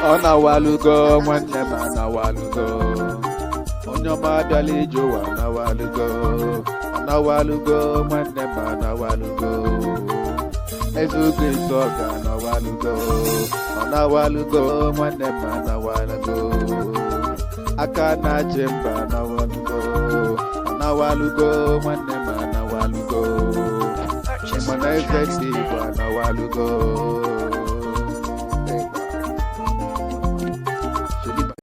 Ọ na-awalugo, nwanne m anawalugo. Onye ọma abịala ije ụwa anawalugo. Ọ nawalugo, nwanne m anawalugo. Ezugo izu ọga anawalugo. Ọ nawalugo, nwanne m anawalugo. Aka na-achị mba anawalugo. Ọ nawalugo, nwanne m anawalugo. Purchase Mana your eze tracks ndị Igbo today. anawalugo. Sheliba.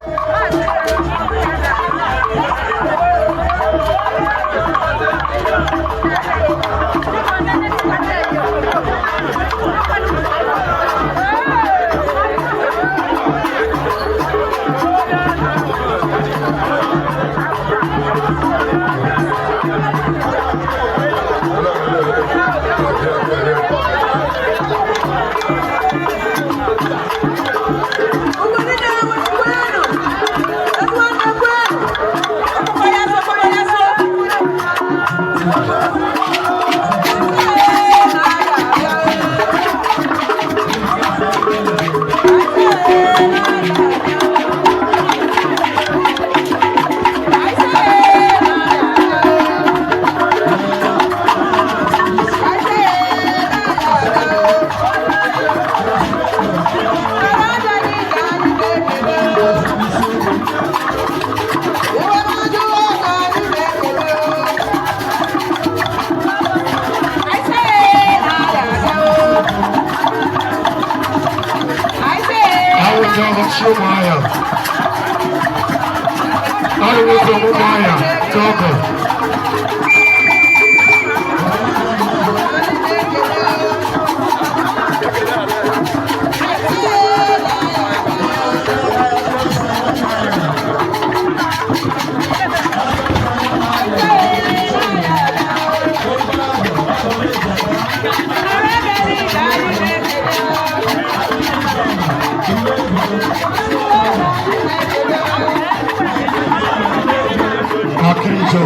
Ụmụahịa. Arụwụzọ Ụmụahịa Tọkọ. Akịrịjọ.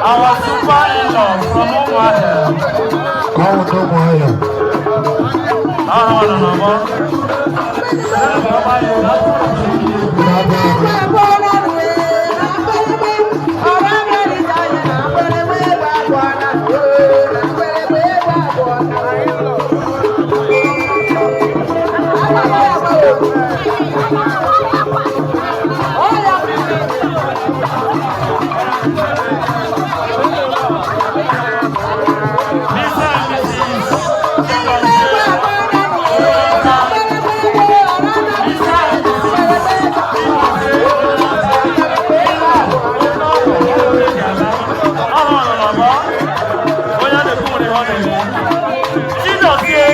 Our super in-law from Umuahia. Ọwụ ndị Ụmụahịa. Ahụ nọ n'ọgbọ. Na-abịa abịa. Mr. and Mrs. Ahụ nọ n'ọgbọ. Onye a na-ekwu nwere ihe ọ na-eme. Chidozie,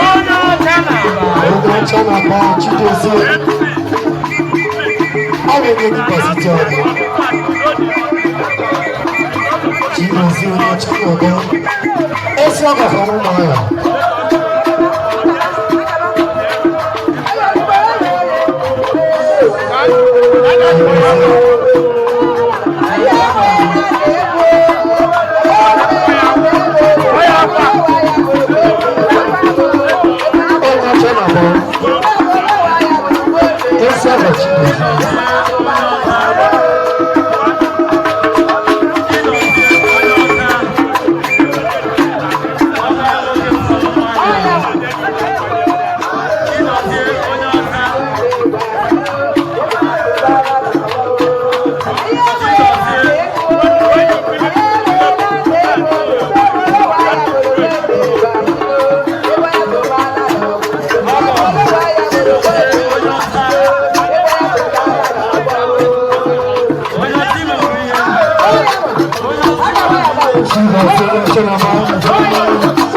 onye ọcha na-aba. Onye ọcha na-aba Chidozie. Ọ bụ onye gị ọbụ. Chidozie onye ọcha na-aba. Ezi ọgọ from Ụmụahịa. Onye ọcha na-aba. Ezi ọgọ Chidozie. ọcha na-aba.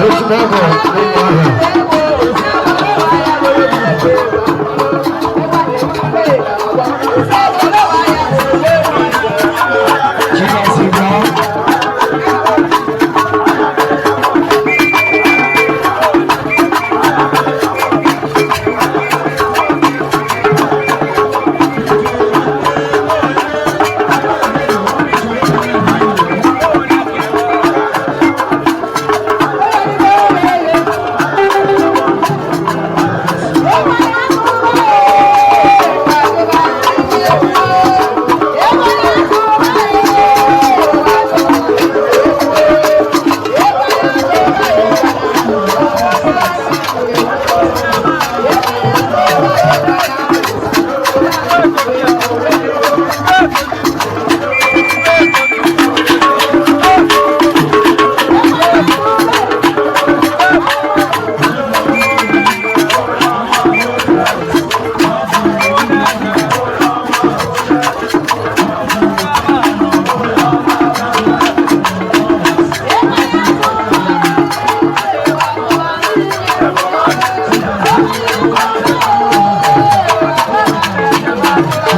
Esi n'ọgọ n'ụmụ ahịa. Chinasi bịa.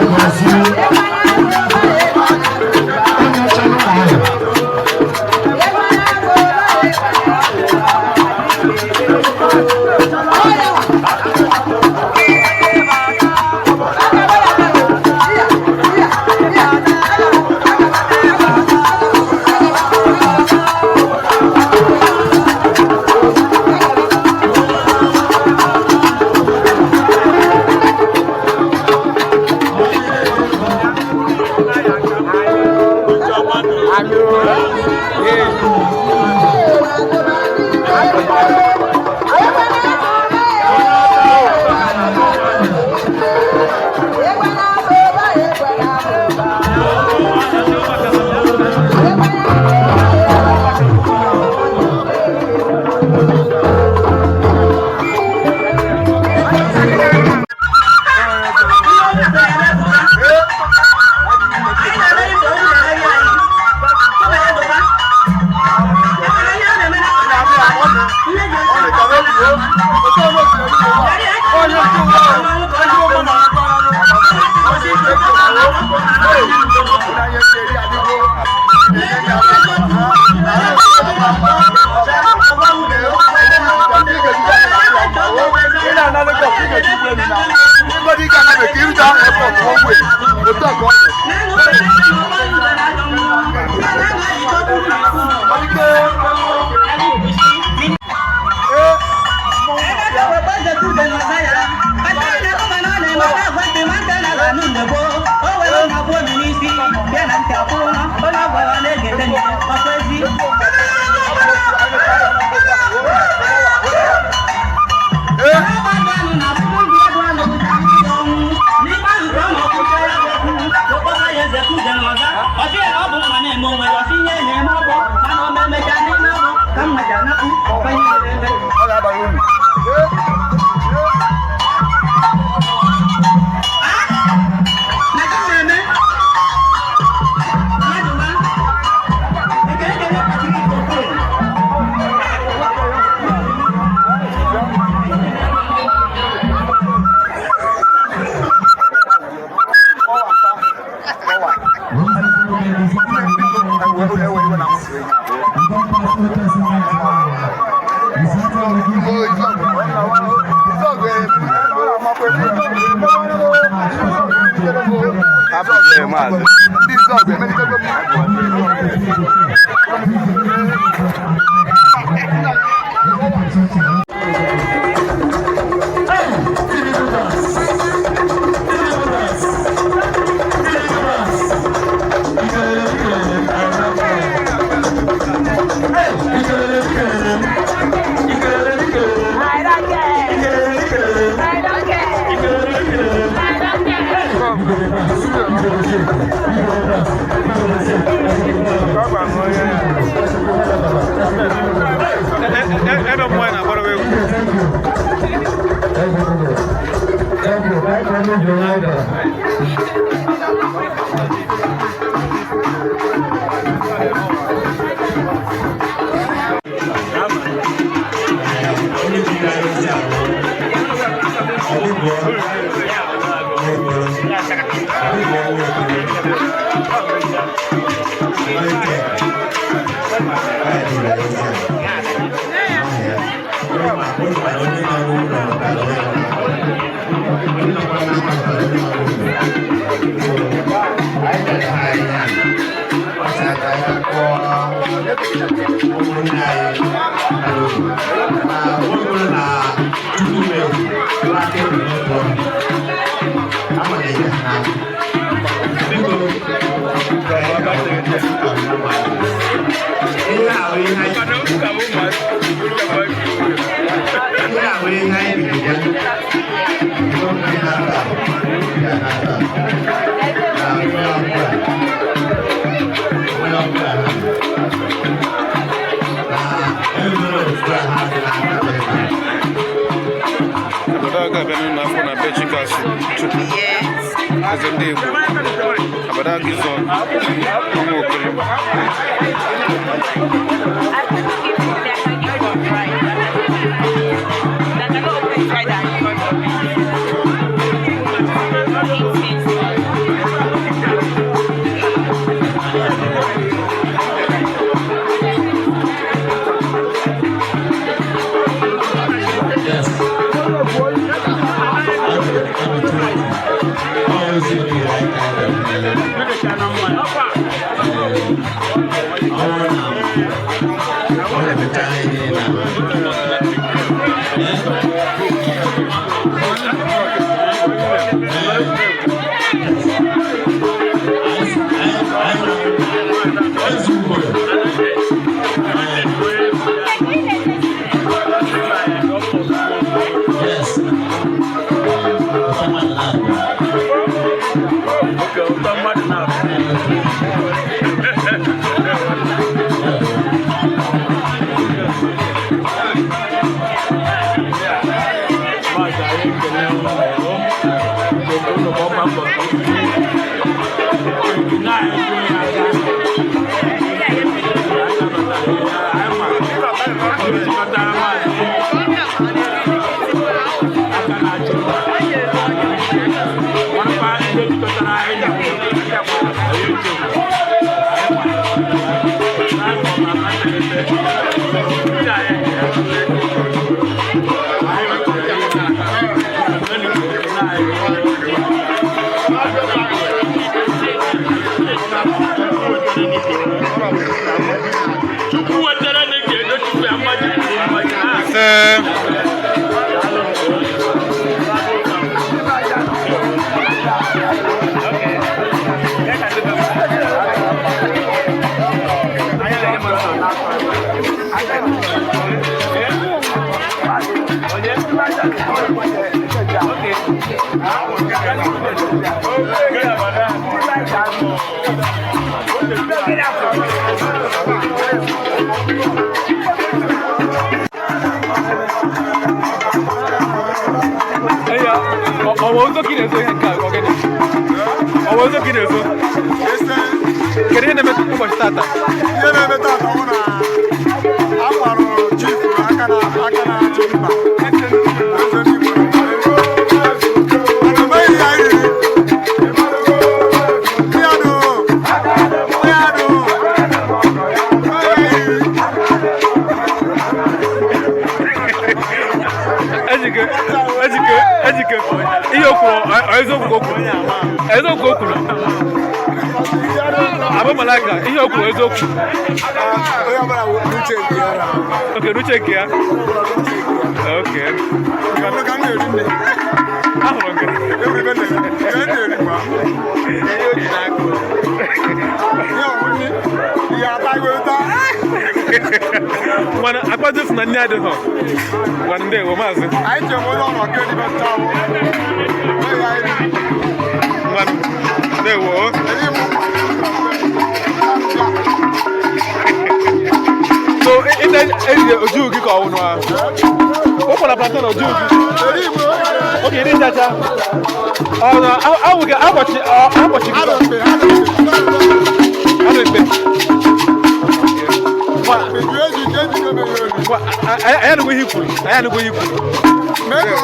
Chinasi. Onye ọcha n'ụmụ ahịa. Ebe mmụọ na-agbara egwu. Obodo a ga-abịa n'ụlọ akwụkwọ na be Chikashi Chukwu eze ndị Igbo obodo aga ịzọ ụmụ okoro. Ọwọ́ ụzọ ka ị na-ezo ihe nke a, ọ gịnị? Ọwọ́ ụzọ ka ị na-ezo? Kedu ihe na-eme ụbọchị tata? Ihe na-eme tata bụ na a gbarụ chief aka na aka na-achị mba. Eze ndị Igbo. Mana o meghị ihe anyị riri. Ya dụ. Ya dụ. O meghị ihe anyị riri. Ejike, Ejike, Ejike, ihe o kwuru, ọ eziokwu ka o kwuru? Eziokwu ka o kwuru? Abụ Malaika, ihe o kwuru eziokwu? Onye ọbụla n'uche nke ya na. Oke, n'uche nke ya? Oke. Ọ ka m na-eri nne. Ahụrụ m gị. Ebe m na-eri, nke m na-eri kwa. Ihe ọwụ nne, ihe ata igwe ụta. Mana akpati si na nne adịghọ. Ngwa ndewo maazị. Anyị chere onye ọrụ ọka edibe nta ahụ. Onye anyị riri. Ngwa ndewo. Eri m. So, Eriri oju gị ka ọ wụ nwa. Ụkwa na plantain oju gị. Oge iri chacha. Ọ na awụ gị agbachi agbachi gị. Anụ ikpe. Anyị anụgo ihe i kwuru. Anyị anụgo ihe i kwuru.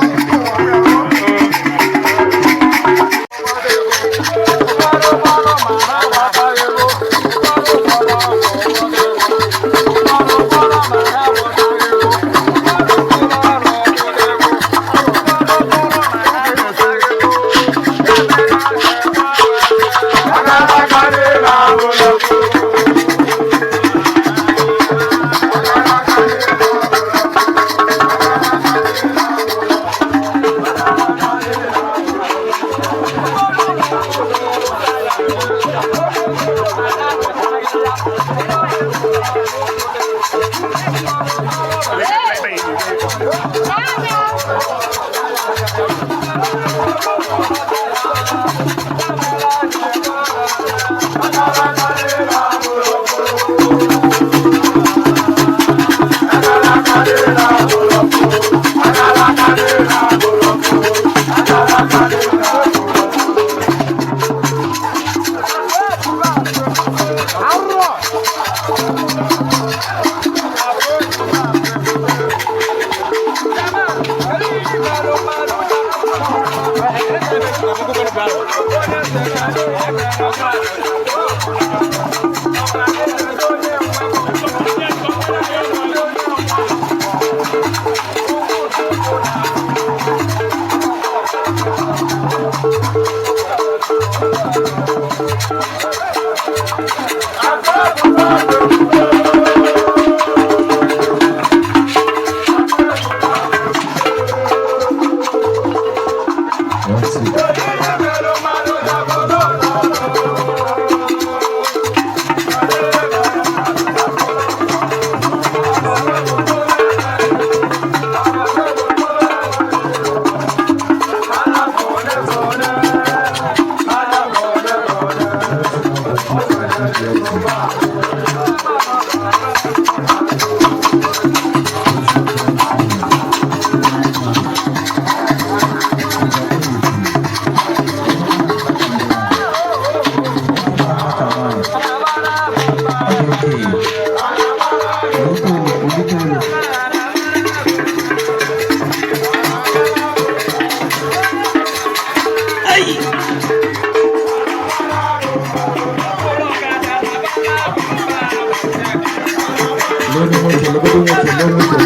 Lórí nwoke, legodo nwoke, lee nwoke.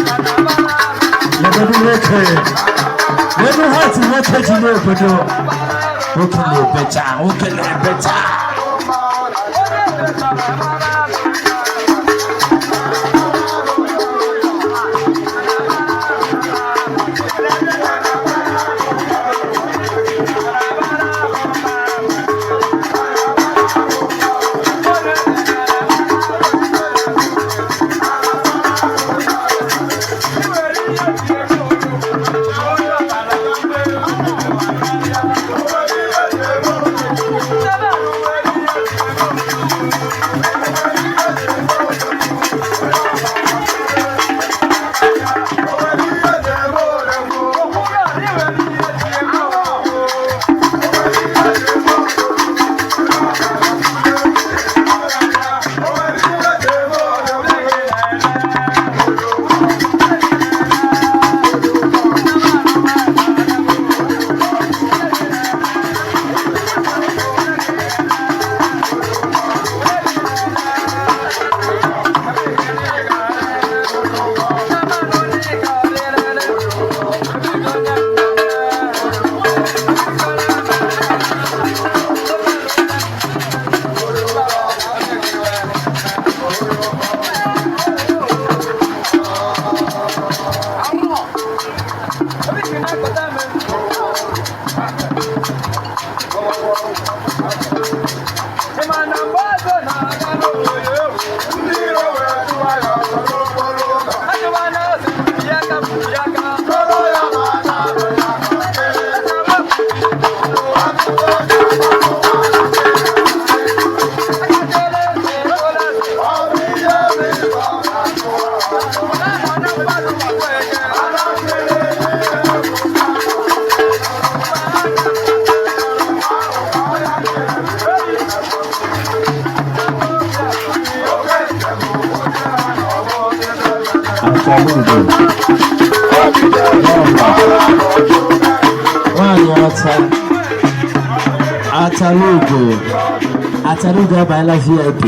Legodo nwoke. Legodo ha ti nwoke ji n'obodo. Nwoke na-ebecha, nwoke na-ebecha. Thank Achalugo. Nwaanyị ọcha. Achalugo. Achalugo abanyela VIP.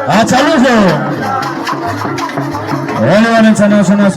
Achalugo. Only one international.